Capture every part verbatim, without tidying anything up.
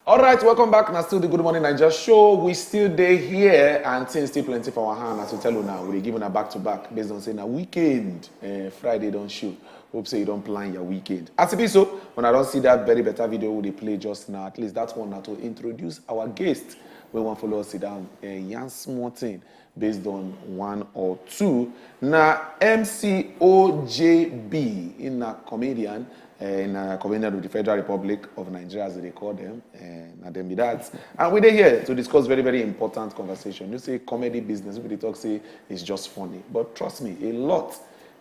All right, welcome back. Now still the Good Morning Naija show. We still dey here and things still plenty for our hand. As we tell you now, we dey give una back to back based on say na weekend, eh, Friday don show. Hope say you don plan your weekend. As e be so, when I don see that very better video we dey play just now, at least that one na to introduce our guest wey wan follow us sit down, eh, yarn small thing based on one or two. Na M C O J B, in na comedian, eh, in na comedian of the Federal Republic of Nigeria, as they call them. Eh, na dem be that. And we dey here to discuss very, very important conversation. You say comedy business, people dey talk say it's just funny. But trust me, a lot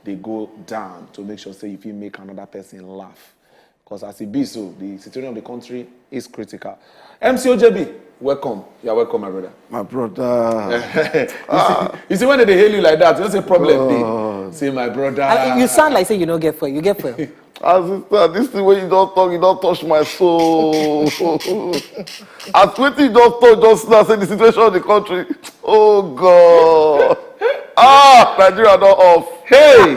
dey go down to make sure say you fit make another person laugh. Because as e be so, the situation of the country is critical. M C O J B, welcome. You're welcome, my brother. My brother. You see, you see when they hail you like that, you don't say problem dey. Say, "My brother." I, you sound like say you no get fuel. You get fuel. As it start, this thing wey you don talk, you don touch my soul. As wetin you don talk just now, say the situation of the country. Oh God. Ah, Nigeria don off. Hey!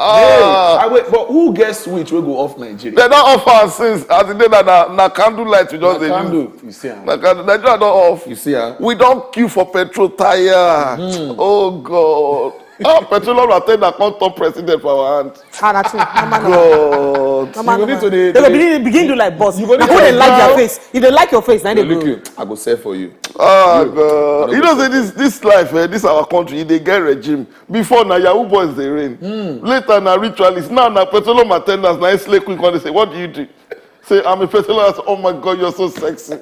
Ah, wait, but who get switch wey go off Nigeria? They don off am since. As e dey na na, na candle light we just dey use. Candle, you see am. Na candle. Nigeria don off. You see am. We don queue for petrol tire. Oh God. Ah, petroleum attendant come turn president for our hand. Ah, na true. Mama, no. God. Mama, You go no, need to man. dey- They go begin, begin do like boss. You go Na need who to dey like their bow. Face. If they like your face, then they Look go. You, I go sell for you. Ah, You, God. I You no know go say this this life, eh, this our country, e dey get regime. Before na Yahoo boys dey reign. Later na ritualists. Now na petroleum attendants. Na slay queen come dey say, "What do you do?" Say, "I'm a petroleum." Oh my God, you're so sexy.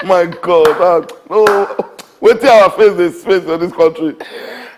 My God. Ah, no. Wetin our face dey face for this country.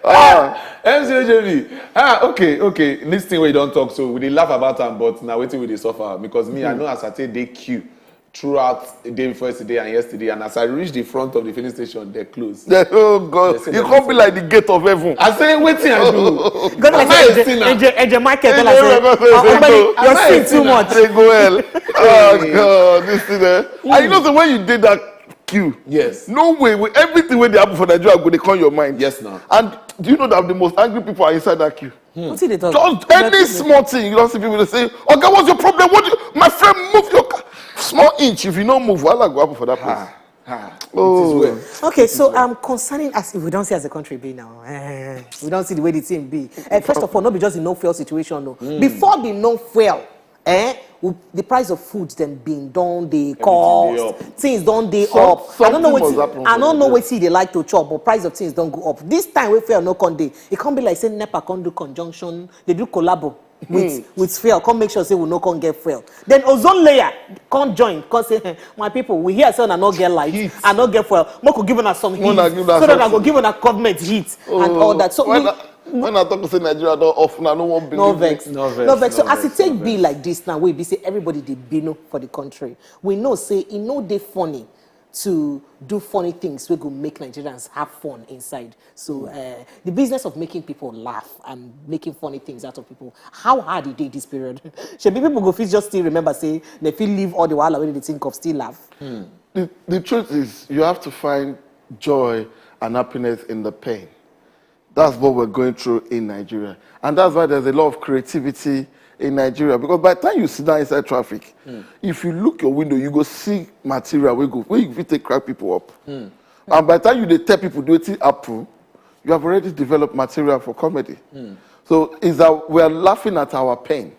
Ah. M C O J B. Ah, okay, okay. This thing wey you don talk, so we dey laugh about am, but na wetin we dey suffer because me, I know as I take dey queue throughout the day before yesterday and yesterday, and as I reach the front of the filling station, they close. Yeah, oh God. They say You that can't be like the gate of heaven. I say, wetin I do? God, like Am I a say, sinner? Angel, Angel Michael tell us, Angel say, Michael say, "Oh, "Say Ogbeni, no." your Am I a sin too sinner? much." They go hell. Oh God, this thing there. And you know the way you did that queue. Yes. No way. With everything wey dey happen for Nigeria, go dey come your mind. Yes, now. And do you know that the most angry people are inside that queue? Wetin dey talk? Just any small thing, you don't see people dey say, "Oga, what's your problem? What do you, my friend, move your car." Small inch. If you no move, wahala go happen for that place. Ah, ah, Oh. It is well. Okay, so um, concerning as if we don't see as a country be now, eh, we don't see the way the thing be. Eh, first of all, no be just the no fuel situation, no. Before the no fuel, eh, we, the price of food then been don dey cost. Dey up. Things don dey Some- up. I don't know something must what happen I for don't know Nigeria. what they like to chop, but price of things don't go up. This time we fuel no come dey. It can't be like say NEPA come do conjunction. They do collabo with with fuel. Come make sure say we no come get fuel. Then ozone layer come join. Come say, "Eh, my people, we here say I no get light, Heat. I no get fuel. Make we give una some heat, Una give una so that I something. Go give una government heat and all that." So when, we, I, when I talk to say Nigeria don off now, no one believe no me. vex, No vex, no vex. So no as it vex, take no be vex. Like this now, we be say everybody dey bino for the country. We know say e no dey funny to do funny things wey go make Nigerians have fun inside. So uh, the business of making people laugh and making funny things out of people, how hard e dey this period? Shebi people go fit just still remember say they fit leave all the wahala wey they think of still laugh. The, the truth is, you have to find joy and happiness in the pain. That's what we're going through in Nigeria. And that's why there's a lot of creativity in Nigeria. Because by the time you sit down inside traffic, if you look your window, you go see material wey go where you fit take crack people up. And by the time you dey tell people wetin happen, you have already developed material for comedy. So it's that we are laughing at our pain.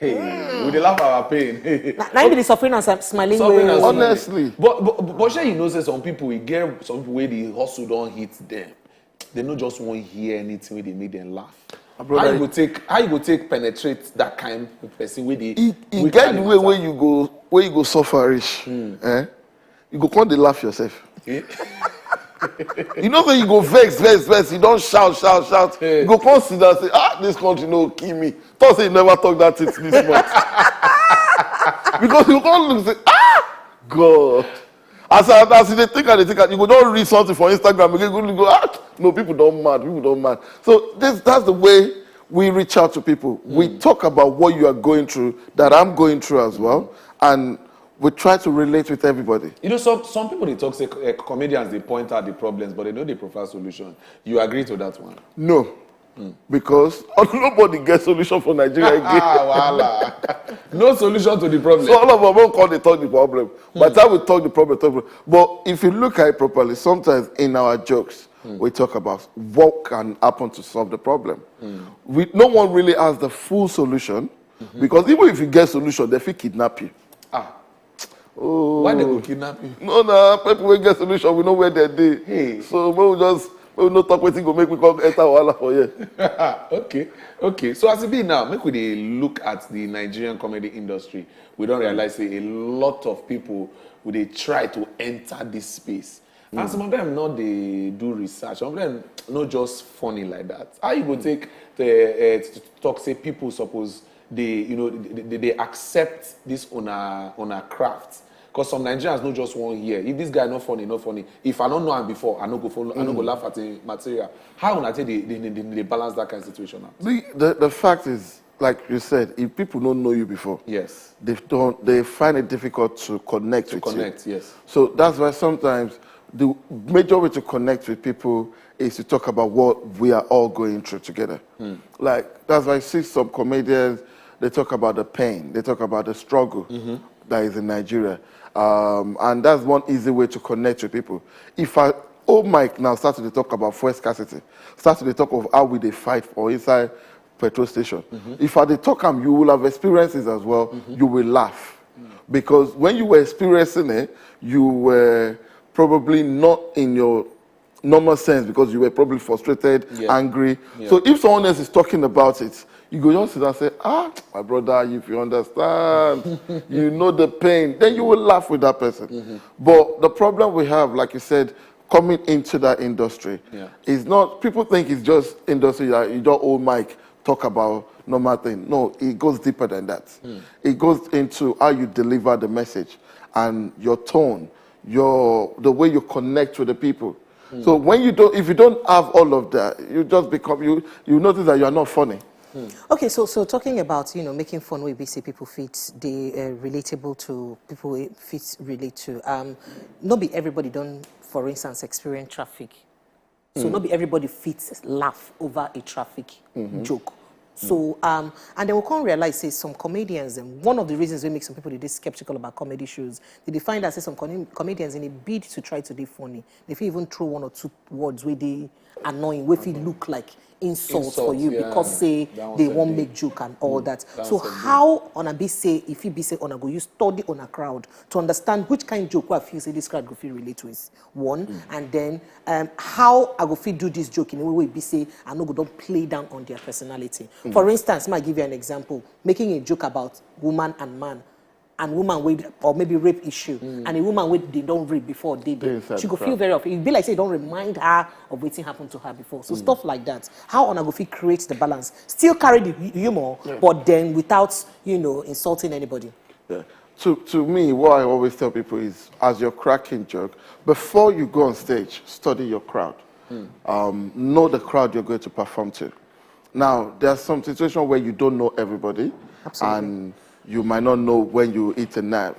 Hey, we dey laugh our pain. Na, na im be the suffering and sm- smiling Suffering way. and smiling. Honestly. But but but but shey you know say some people, e get some people wey the hustle don hit them. They no just wan hear anything wey dey make them laugh. Brother, How you go take how you go take penetrate that kind of person wey dey e e wey get carry the way matter? Wey you go wey you go suffer reach, eh? You go come dey laugh yourself. Eh? You know say you go vex, vex, vex. You don shout, shout, shout. Eh. You go come sit down say, "Ah, this country no kill me." Talk say you never talk that thing this month. Because you come look say, "Ah, God." As I as you dey think and dey think, you go don read something for Instagram again. You go, "Ah, no, people don mad. People don mad." So this that's the way we reach out to people. We talk about what you are going through, that I'm going through as well, and we try to relate with everybody. You know, some some people dey talk say uh, comedians dey point out the problems, but they no dey provide solution. You agree to that one? No. Because nobody get solution for Nigeria again. Ah, wahala. No solution to the problem. So all of us won't call the talk the problem. By the time we talk the problem, talk the problem. But if you look at it properly, sometimes in our jokes, we talk about what can happen to solve the problem. We, no one really has the full solution, because even if you get solution, they fit kidnap you. Ah. Oh. Why they go kidnap you? No, na people wey get solution, we know where they dey. Hey. So we just we no talk wetin go make we come enter wahala for here. Okay, okay. So as e be now, make we dey look at the Nigerian comedy industry. We don realize say a lot of people we dey try to enter this space. And some of them no dey do research. Some of them no just funny like that. How you go take the uh, to talk say people suppose dey you know they, they, they accept this on a on a craft. Because some Nigerians no just wan hear. If this guy no funny, no funny. If I no know am before, I no go follow, I no go laugh at him material. How una take dey dey dey dey balance that kind of situation out? The, the the fact is, like you said, if people don't know you before, Yes. they don't they find it difficult to connect with you. Connect, yes. So that's why sometimes the major way to connect with people is to talk about what we are all going through together. Like that's why I see some comedians, they talk about the pain, they talk about the struggle that is in Nigeria. Um, and that's one easy way to connect with people. If I oh Mike now start to talk about fuel scarcity, start to talk of how we dey fight for inside petrol station. If I dey talk am, you will have experiences as well. You will laugh. Because when you were experiencing it, you were probably not in your normal sense because you were probably frustrated, Yeah. angry. Yeah. So if someone else is talking about it, you go just sit and say, ah, my brother, if you understand, you know the pain, then you will laugh with that person. But the problem we have, like you said, coming into that industry Yeah. is not, people think it's just industry that you don't old Mike talk about normal thing. No, it goes deeper than that. It goes into how you deliver the message and your tone, your the way you connect with the people. So when you don't, if you don't have all of that, you just become you. You notice that you are not funny. Okay, so so talking about you know making fun wey be say people fit dey uh, relatable to people wey fit relate to. Um, no be everybody don, for instance, experience traffic. So no be everybody fit laugh over a traffic joke. So um, and then we come realize say some comedians, and one of the reasons wey make some people dey dey skeptical about comedy shows, they dey find out say some com- comedians in a bid to try to dey funny, they fit even throw one or two words wey dey annoying, wey fit look like insult for Insult, you yeah. Because say That one they sef wan dey. Make joke and all that. That So one sef dey. How una be say if you be say una go use study una crowd to understand which kind joke wey I feel say this crowd go fit relate with one, and then um, how I go fit do this joke in a way wey be say I no go don play down on their personality. For instance, may I give you an example: making a joke about woman and man, and woman wey or maybe rape issue, and a woman wey they don rape before dey there, Inside she go the feel crowd. Very off. E be like say e don remind her of wetin happen to her before. So stuff like that. How una go fit create the balance, still carry the hu- humor, but then without you know insulting anybody. Yeah. To, to me, what I always tell people is, as you're cracking joke, before you go on stage, study your crowd. Um, know the crowd you're going to perform to. Now, there are some situations where you don't know everybody, Absolutely. And you might not know when you hit a nerve.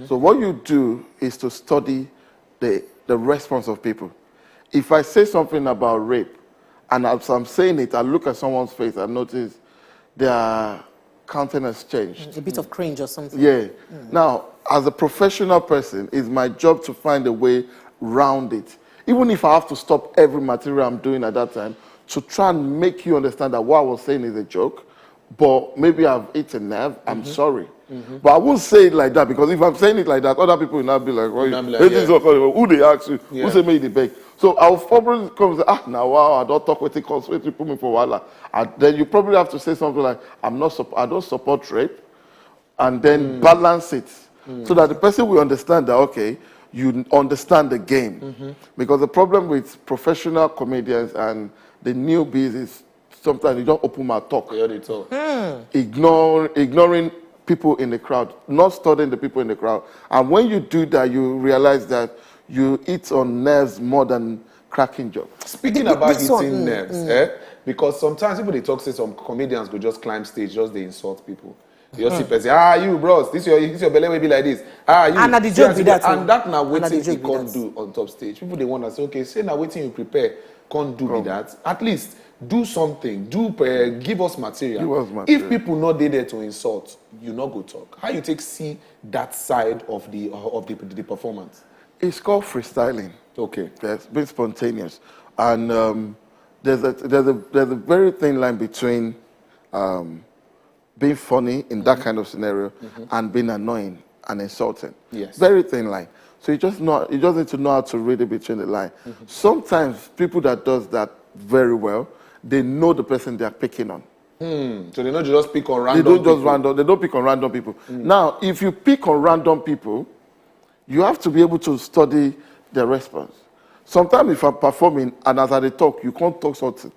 So what you do is to study the, the response of people. If I say something about rape, and as I'm saying it, I look at someone's face and notice their countenance changed. A bit of cringe or something. Yeah. Now, as a professional person, it's my job to find a way round it. Even if I have to stop every material I'm doing at that time to try and make you understand that what I was saying is a joke, but maybe I've hit a nerve. I'm sorry. But I won't say it like that, because if I'm saying it like that, other people will not be like, "What Not be you, like, this is yeah. what, who they ask you? Yeah. Who say make they beg?" So I will probably come and say, "Ah, now wow, I don't talk with it, cause wait, you put me for wahala." And then you probably have to say something like, "I'm not, sup- I don't support rape," and then balance it so that the person will understand that, okay, you understand the game. Because the problem with professional comedians and the newbies is sometimes you don't open mouth talk. They all dey talk. Ignore ignoring people in the crowd, not studying the people in the crowd. And when you do that, you realize that you eat on nerves more than cracking jokes. Speaking Th- about this hitting one, mm, nerves, eh? Because sometimes people they talk say some comedians go just climb stage, just they insult people. You just see person, "Ah, you bros, this your this your belly will be like this. Ah, you." And na the See joke as be you that, go- oh. And that na And na the wetin joke you be can't that. Do on top stage. People they want to say, "Okay, say now wetin you prepare, can't do be that." At least do something, do uh, give us material. Give us material. If people no dey there to insult, you no go talk. How you take see that side of the of the, the performance? It's called freestyling. Okay. Yes, being spontaneous. And um, there's a there's a there's a very thin line between um, being funny in that kind of scenario and being annoying and insulting. Yes. Very thin line. So you just know you just need to know how to read it between the line. Sometimes people that does that very well, they know the person they are picking on. Hmm. So they no just pick on They random. don't just people. random. They don't pick on random people. Now, if you pick on random people, you have to be able to study their response. Sometimes if I'm performing and as I dey talk, you can't talk something.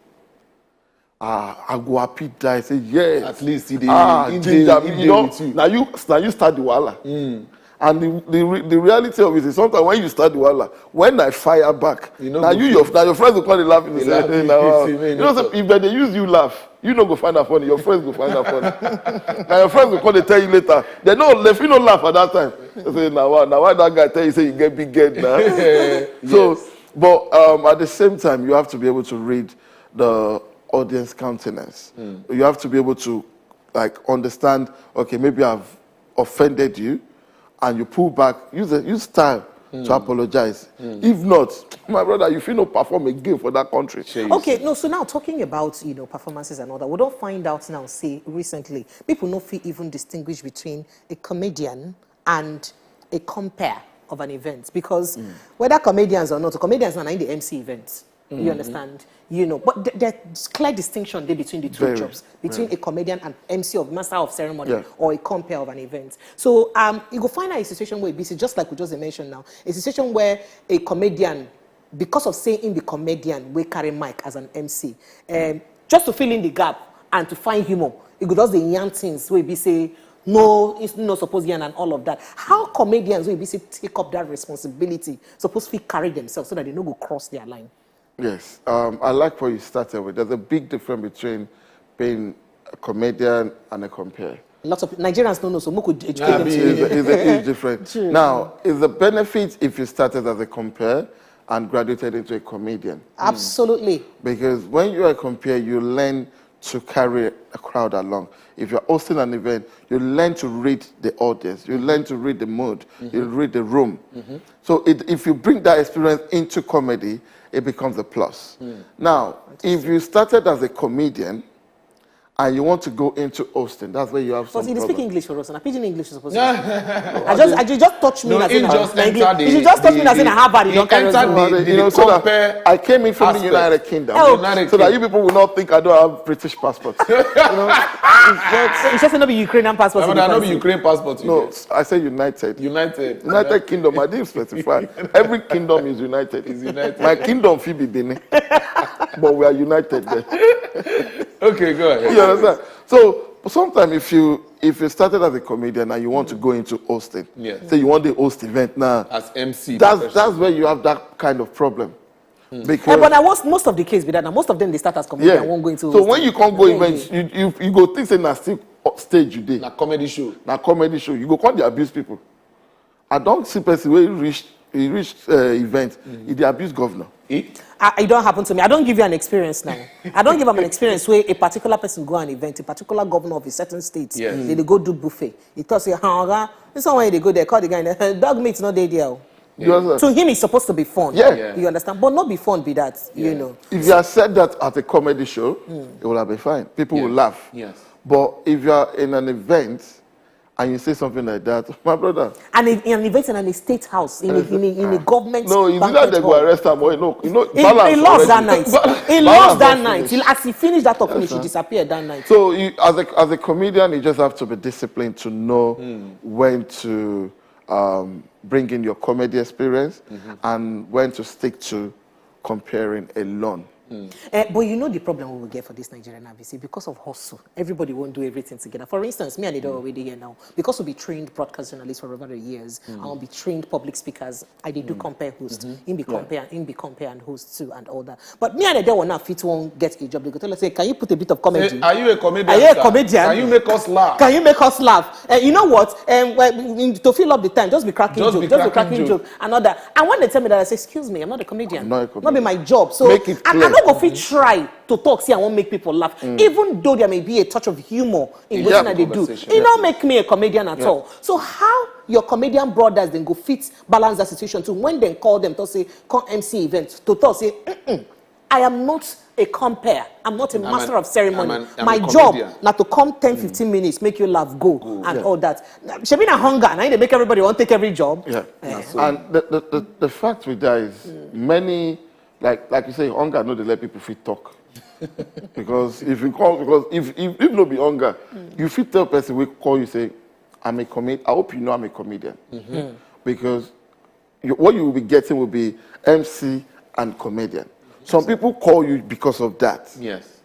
Ah, I go happy die. Say yes. At least he dey- ah, he dey- ginger he me. dey You know, with you. now you now you start the wahala. And the, the, re- the reality of it is sometimes when you start the wahala, when I fire back, You know now go you fit. your, now your friends will call the laughing and They say, laugh, hey, you now, feel wow. say, man, You know, no so if they use you laugh, you no go find that funny. Your friends go find that funny. Now your friends will call they tell you later. They no laugh, you no laugh at that time. They say, now why, now why that guy tell you say you get big head now? So, but um, at the same time, you have to be able to read the audience countenance. You have to be able to like understand. Okay, maybe I've offended you, and you pull back. Use a, use style to apologize. If not, my brother, you feel no perform again for that country. Okay, no, so now talking about, you know, performances and all that, we don't find out now, say, recently, people no fit even distinguish between a comedian and a compere of an event. Because whether comedians or not, comedians are in the M C event. You understand? You know, but th- there's clear distinction there between the two Very, jobs, between a comedian and M C of master of ceremony Yeah. or a compere of an event. So um, you go find out a situation where it's just like we just mentioned now, a situation where a comedian, because of saying in the comedian, we carry mic as an M C, um, just to fill in the gap and to find humor, you go just the young things where we say no, it's not supposed to and all of that. How comedians will be say take up that responsibility, supposed to carry themselves so that they no go cross their line? Yes, um, I like what you started with. There's a big difference between being a comedian and a compere. Lots of Nigerians don't know, so Moko educate Yeah, them be- today. It's a, it's a huge difference. Now, it's a benefit if you started as a compere and graduated into a comedian. Absolutely. Because when you are a compere, you learn to carry a crowd along. If you're hosting an event, you learn to read the audience, you learn to read the mood, you read the room. So it, if you bring that experience into comedy, it becomes a plus. Now, if you started as a comedian and you want to go into hosting, that's where you have But some you speak problem. English for us, and pidgin English supposed to. I just, I just touch me No, as he in just my English. entered You the- just touch me the- as in a Harvard. You he don't carry entered on. the- Well, the you know, so that compere I came in from the aspect. United Kingdom, Oh. United so that Kingdom. you people will not think I don't have British passport. You know, it's not, You should say no be Ukrainian passport. No, You but I dey no be fancy. Ukraine passport. You no, get. I say United. United. United Kingdom, I didn't specify. Every kingdom is united. Is united. My kingdom feel be Benin, but we are united there. Okay, go ahead. You understand? So sometimes if you if you started as a comedian and you want to go into hosting, Yes. say you want to host event now, As M C, that's professional. That's where you have that kind of problem. Eh, Because but now what's most of the case be that now most of them they start as comedian yeah, and won't go into so when you can't go Yeah, events, you, you you go think say na still stage you dey. Na comedy show. Na comedy show, you go come dey abuse people. I don't see person wey reach he reach uh, event, he dey abuse governor. Eh? I, it don't happen to me. I don't give you an experience now. I don't give them an experience where a particular person go an event, a particular governor of a certain state, Yes. they, they go do buffet. He tells you, "Huh, this one when they go there, call the guy, dog meat not there there." Oh." You understand? To him, it's supposed to be fun. Yeah. Yeah. You understand? But not be fun be that, you Yeah. know. If you had said that at a comedy show, it would have been fine. People will Yes. Laugh. Yes. But if you are in an event and you say something like that, my brother, And in, in an event in a state house, in a, in a, in a government no, it's either banquet they go hall. arrest him or no, you know, He, balance he lost that already. night. Balance He lost that don night. He, finish. As he finished that talk, finish, he disappeared that night. So you, as a as a comedian, you just have to be disciplined to know when to um, bring in your comedy experience and when to stick to comparing alone. Eh, but you know the problem we will get for this Nigerian R V C because of hustle. Everybody won't do everything together. For instance, me and Edo already here now because we be trained broadcast journalists for over the years. I will be trained public speakers. I dey do compare host. In be compare, in be compare and host too and all that. But me and Edo will not fit one get a job. They go tell us, say, "Can you put a bit of comedy? Say, are you a comedian? Are you a Sir? Comedian? Can you make us laugh? Can you make us laugh?" Eh, you know what? Um, well, in- to fill up the time, just be cracking Just joke. be Just be cracking cracking joke. joke. Another. And when they tell me that, I say, "Excuse me, I'm not a comedian. I'm not a Not be comedian. My job." So Make it I, I clear. know Go fit try to talk say I wan make people laugh, even though there may be a touch of humor in wetin I dey do. E no make me a comedian at all. So how your comedian brothers then go fit balance that situation too when dem call them to say come M C event to talk say, "Mm-mm, I am not a compere. I'm not a master of ceremony. My job na to come ten, fifteen minutes, make you laugh, go and all that." Shebi na hunger, na im dey make everybody wan take every job. Yeah. And the, the, the, the fact with that is many, like like you say, hunger no dey let people fit talk. Because if you call, because if if, if no be hunger, you fit tell person wey call you say, "I'm a comedian. I hope you know I'm a comedian." Because you, what you will be getting will be M C and comedian. Some people call you because of that. Yes.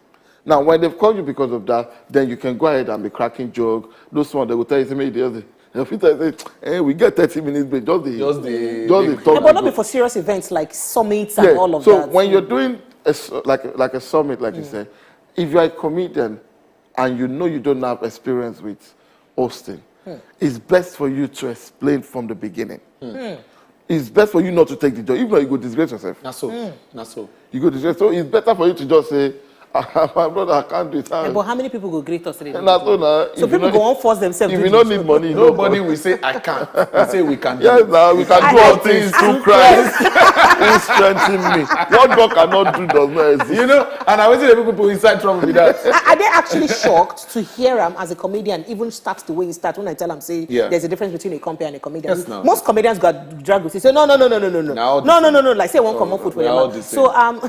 Now, when they've called you because of that, then you can go ahead and be cracking joke. Those ones, they will tell you, say, "Make you just dey," they'll fit tell you, say, "Eh, we get thirty minutes break. Just dey, just dey, just dey talk." But not be for serious events like summits and all of that. So when you're doing a s- like like a summit, like you said, if you're a comedian and you know you don't have experience with hosting, it's best for you to explain from the beginning. It's best for you not to take the job. If not, you go disgrace yourself. Na so. Na so. You go disgrace. So it's better for you to just say, "Ah, my brother, I can't do it." Eh, but how many people go greet us today? Na so na. So if you people no go need, wan force themselves if do you the no need job. Money, you no Nobody go. Will say, "I can't." We say, "We can do it." Yes, now we can do all things through Christ who strengthen me. What God cannot do does not exist. You know, and I was the people inside trouble with that. Are, are they actually shocked to hear am as a comedian even start the way he start when I tell am say there's a difference between a compere and a comedian? Yes, now. Most comedians go drag with you say, "No, no, no, no, no, no, no, no, no, no, no," like say one common food for your mouth. So um,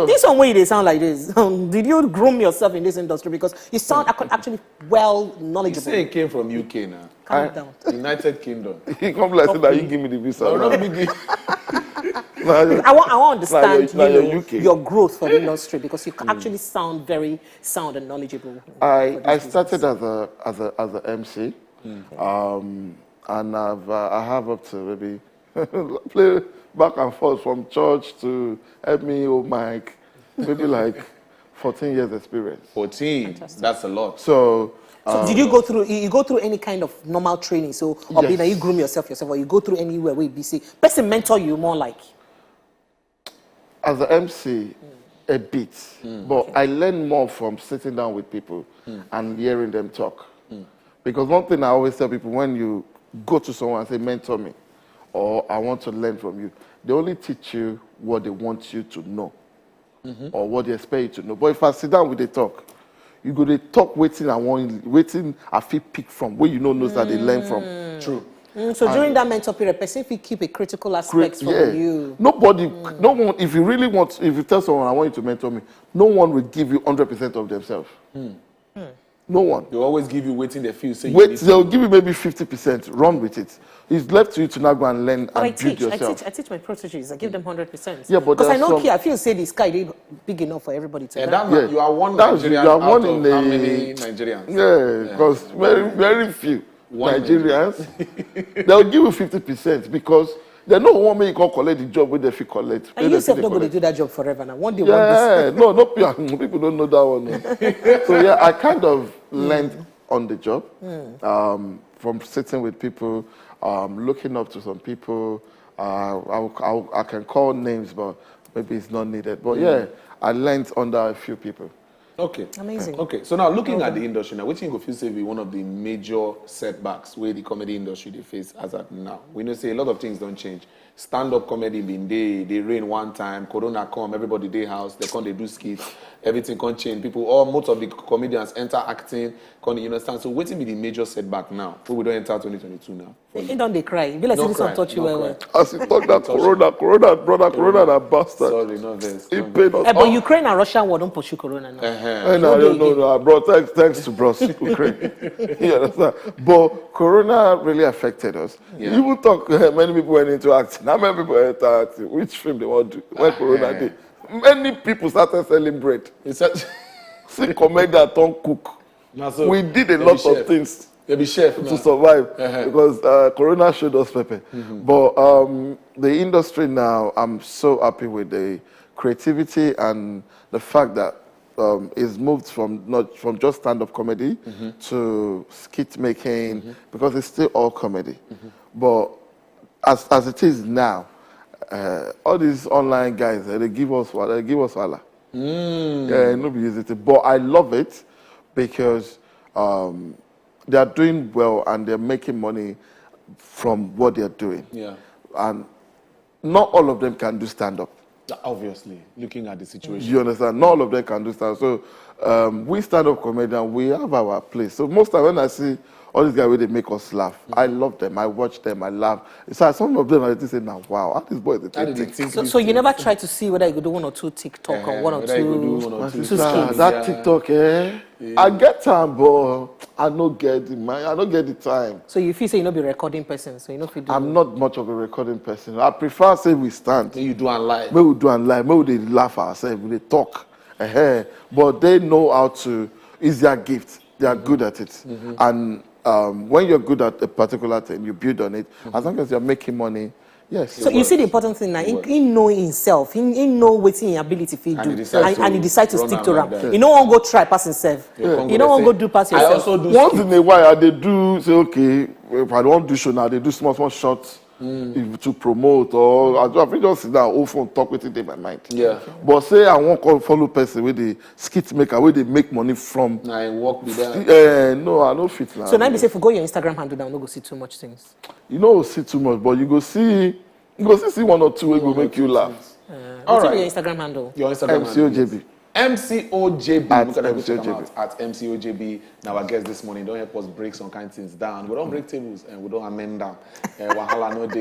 this one wey you dey sound like this. Um, did you groom yourself in this industry because you sound ac- actually well knowledgeable? You say it came from U K now. Calm down. United Kingdom. He come like say that you give me the visa. No, no, biggie. I want, I want to understand you know, your growth for the industry because you actually sound very sound and knowledgeable. I I started as a as a as an M C, um, and I've uh, I have up to maybe play back and forth from church to help me hold mic, maybe like fourteen years experience. Fourteen. That's a lot. So so did you go through you go through any kind of normal training? So or be na you groom yourself yourself, or you go through anywhere where you be say person mentor you more like? As an M C, a bit, but I learn more from sitting down with people and hearing them talk. Because one thing I always tell people, when you go to someone and say, "Mentor me," or, "I want to learn from you," they only teach you what they want you to know or what they expect you to know. But if I sit down with the talk, you go dey talk wetin I want, wetin I fit pick from, where you no know that they learn from. True. Mm, so during that mentor period, person fit keep a critical aspect for you. Nobody, no one. If you really want, if you tell someone, "I want you to mentor me," no one will give you hundred percent of themselves. No one. They always give you wetin they feel say you Wait, need. They'll give you maybe fifty percent. Run with it. It's left to you to now go and learn and build yourself. I teach, I teach my proteges. I give them hundred percent. Yeah, but because I know I feel say the sky dey big enough for everybody to. And that man, you are one Nigerian out of how many Nigerians? Yeah, because very very few Nigerians. They'll give you fifty percent because they no wan make you come collect the job wey they fit collect. And you sef no go dey do that job forever now. One day, one day. Yeah, no, no, people don't know that one. So yeah, I kind of learned on the job, um, from sitting with people, um, looking up to some people. Uh, I, I, I can call names, but maybe it's not needed. But yeah, I learned under a few people. Okay. Amazing. Okay. So now looking at the industry now, wetin you go feel say be one of the major setbacks wey the comedy industry dey face as at now? We know say a lot of things don change. Stand-up comedy bin dey, dey reign one time. Corona come, everybody dey house, they come dey do skits, everything come change. People, all most of the comedians enter acting, come dey, you understand? So wetin be the major setback now? Wey we don enter twenty twenty-two now. He don dey cry. E be like say this one touch you well well. As you talk that corona, corona, brother, corona na bastard. Sorry, no vex. He pain us. Eh, but Ukraine and Russia war don pursue corona now. Eh, no, no, no, no, bro. Thanks, thanks to bros Ukraine. You understand? But corona really affected us. Yeah. You even talk, eh, many people went into acting. How many people enter acting? Which film they want to do? When corona dey, many people started selling bread. See, comedian turn cook. We did a lot of things to survive because uh, corona showed us pepper. But um, the industry now, I'm so happy with the creativity and the fact that um, it's moved from not from just stand-up comedy to skit making because it's still all comedy. But as as it is now, uh, all these online guys, eh, they give us wa- they give us wahala. Yeah, no be easy thing. But I love it because um, they are doing well and they're making money from what they're doing. Yeah. And not all of them can do stand up. Obviously, looking at the situation. You understand? Not all of them can do stand up. So um, we stand up comedian, we have our place. So most time when I see all these guys where they make us laugh, I love them, I watch them, I laugh. So some of them I just say, now wow, how these boys they How take did they things. think So, this so you thing? Never try to see whether you could do one or two TikTok or Eh, one or whether you go do two one or My two two sister, skits. that Yeah. TikTok, eh? I get time, but I no get the man. I no get the time. So you feel say you no be recording person, so you no fit do. I'm not much of a recording person. I prefer say we stand. Then you do and lie. May we do and lie. May we dey laugh ourselves. We dey talk. Uh-huh. But they know how to. It's their gift. They are good at it. And um, when you're good at a particular thing, you build on it. As long as you're making money, yes. So you see the important thing now, he, he know himself, he, he know wetin him ability fit And do, he decide and, to and he decide to run stick am to like am. that. You no wan go try pass himself. You come You go no wan say, go do pass "I yourself. also do Once skit." In a while, I dey do say, okay, if I don't do show now, they do small small short if to promote or I do- I fit just sit down, open phone, talk wetin dey my mind. Yeah. But say I wan come follow person wey dey skit maker, wey dey make money from. Na him work be that. Eh, no, I no fit now. So now be say if you go your Instagram handle now, no go see too much things. You no see too much, but you go see, you go see, see one or two wey go make you laugh. Uh, All wetin be right. Your Instagram handle. Your Instagram M C O J B. M C O J B. At Make una go check am M C O J B. Out at M C O J B. Now our guest this morning don help us break some kind things down. We don break tables and we don amend them. Uh, wahala no dey.